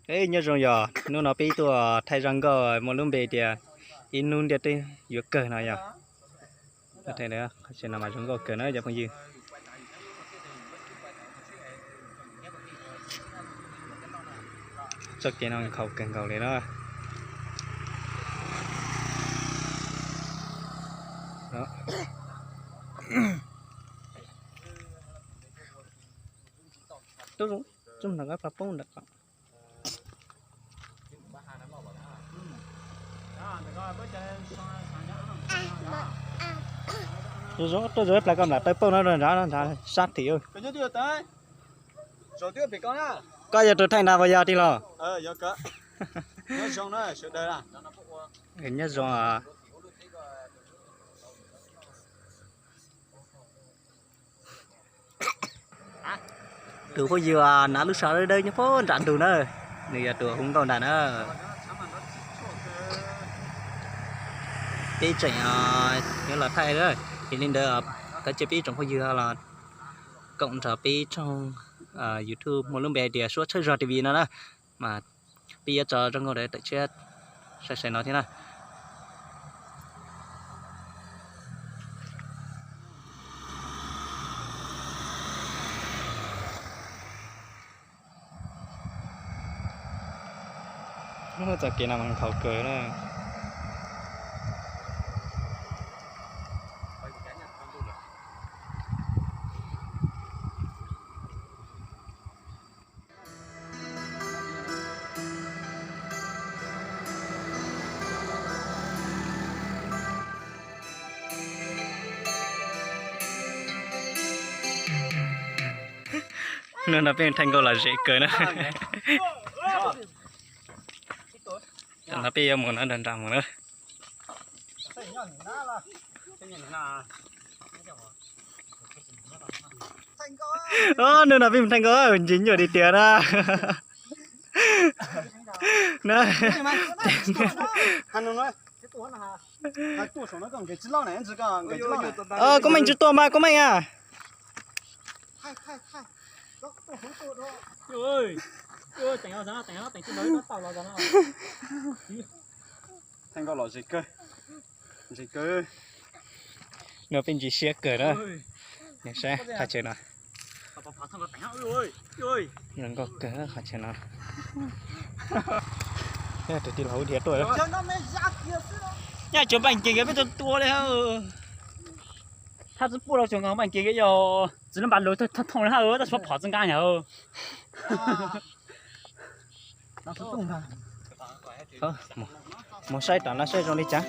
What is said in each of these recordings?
Nyob zoo yog hnub no peb tuaj thaij zaj nkauj muaj lub npe tias ib hnub ntiaj teb yuav kawg no yog. Qhov chaw no mas zoo nkauj kawg na cov phooj ywg. Txoj kev no nkhaus kawg nkaus li na. Zoo zoo tuaj zoo plas koj nram taw pauj no, nrad nrad sab tim. Koj yog tus thaij nrad puas yog tij laug? Nyob zoo. Tus phooj ywg hnav lub sab dawb dawb nyob puag nram ntug na, nws yog tus hu nkauj ntag na. Peb tseem yuav los thaij, yog li ntawd koj cia peb tsoom phooj ywg los koom nrog peb tshooj YouTube muaj lub npe tias Suab Tshawb Zog T V no na, mas peb yuav tso zaj nkauj ntawd tawm tshiab sai sai no thiab na. Hnub no txoj kev no mas nkhaus kawg na. Hnub no peb thaij nkauj lom zem kawg na. Tam no peb yuav mus no, nram nram mus na. Hnub no peb mus thaij nkauj ntsis nyuaj li tiag na. Koj Meej tsis tuaj mas Koj Meej a. Thaij nkauj lom zem kawg, zem kawg. No peb ntsis siab kawg na. Saib qhov chaw no. Zoo nkauj kawg qhov chaw no. Tus tij laug dhia tuaj. Nyaj tsuas npaaj nkeeg peb tau tua li. Thaj tsi puaj los tsuas nkaus npaaj nkeeg yog txiv lub npav lug thooj thooj li hab, tab sis phom tsi nqaa nyag. Mus saib tom no saib zoo li cas.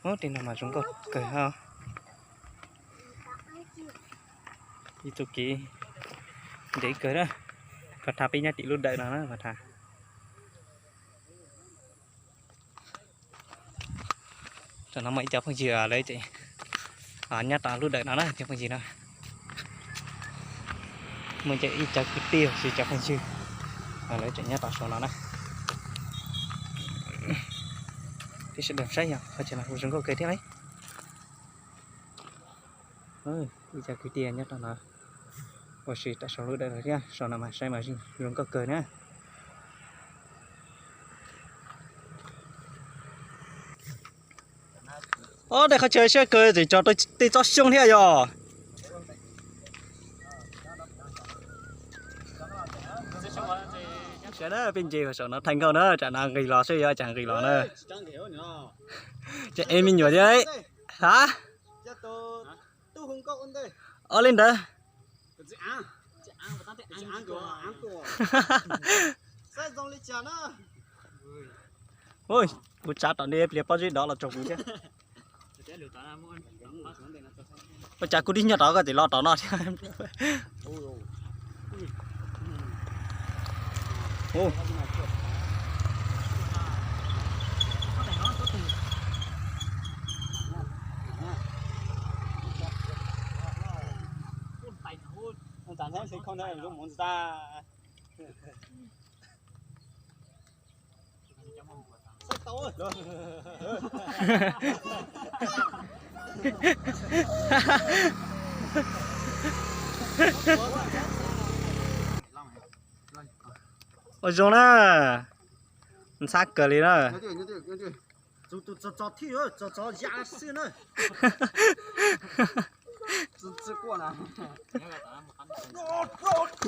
Ub, tej no mas zoo nkauj kawg hab. Ib txuj kev ntev kawg na. Pab thab peb nyob tim lub dawm no na pab thab. Tam no muaj ib co phooj ywg lawv nyob tom lub dawm no na cov phooj ywg na. Muaj ib co kwv tij los sis cov phooj ywg lawv tseem nyob tom saum no na. Peb sawv daws saib yog qhov chaw no kuj zoo nkauj kawg thiab lauj. Ib co kwv tij nyob tom no ua si tom saum lub dawm no thiab, saum no mas saib mas zoo nkauj kawg na. Ob, tej qhov chaw siab kawg tseem tso tej tsob xyoob thiab yog. Saib na, peb nce saum no thaij nkauj na, tsam no nqis los saib yuav cas nqis los na. Ces ev me nyuam thiab. Ha? Ob li ntawd. Kuv tsav tom ntej pliag pob zeb dov los tsaug kuv thiab. Ua cas kuv tib nyob tod koj tseem los tom no thiab. Ua zoo na, ntxhab kawg li na.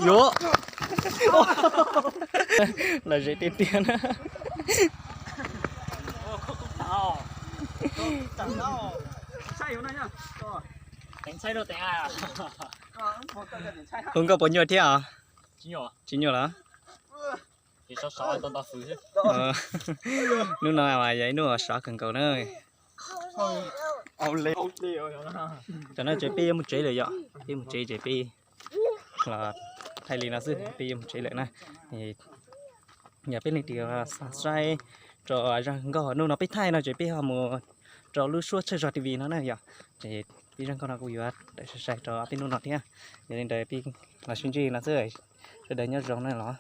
Yuav lom zem tiag tiag na. Hu nkauj puas nyuaj thiab os? Tsis nyuaj los? Hnub no yog ib hnub sov kawg nkaus na. Tam no ces peb yuav mus tsev lawm yom, peb mus tsev ces peb los thaij li no xwb, peb yuav mus tsev lawm na. Yog peb leej twg xav saib rau zaj nkauj hnub no peb thaij no ces peb ho mus rau lub suab Tshawj Zog T V no na yom. Ces peb zaj nkauj no kuj yuav tawm sai sai rau peb hnub no thiab. Yog li ntawd peb los sib ntsib no xwb, sawv daws nyob zoo na los.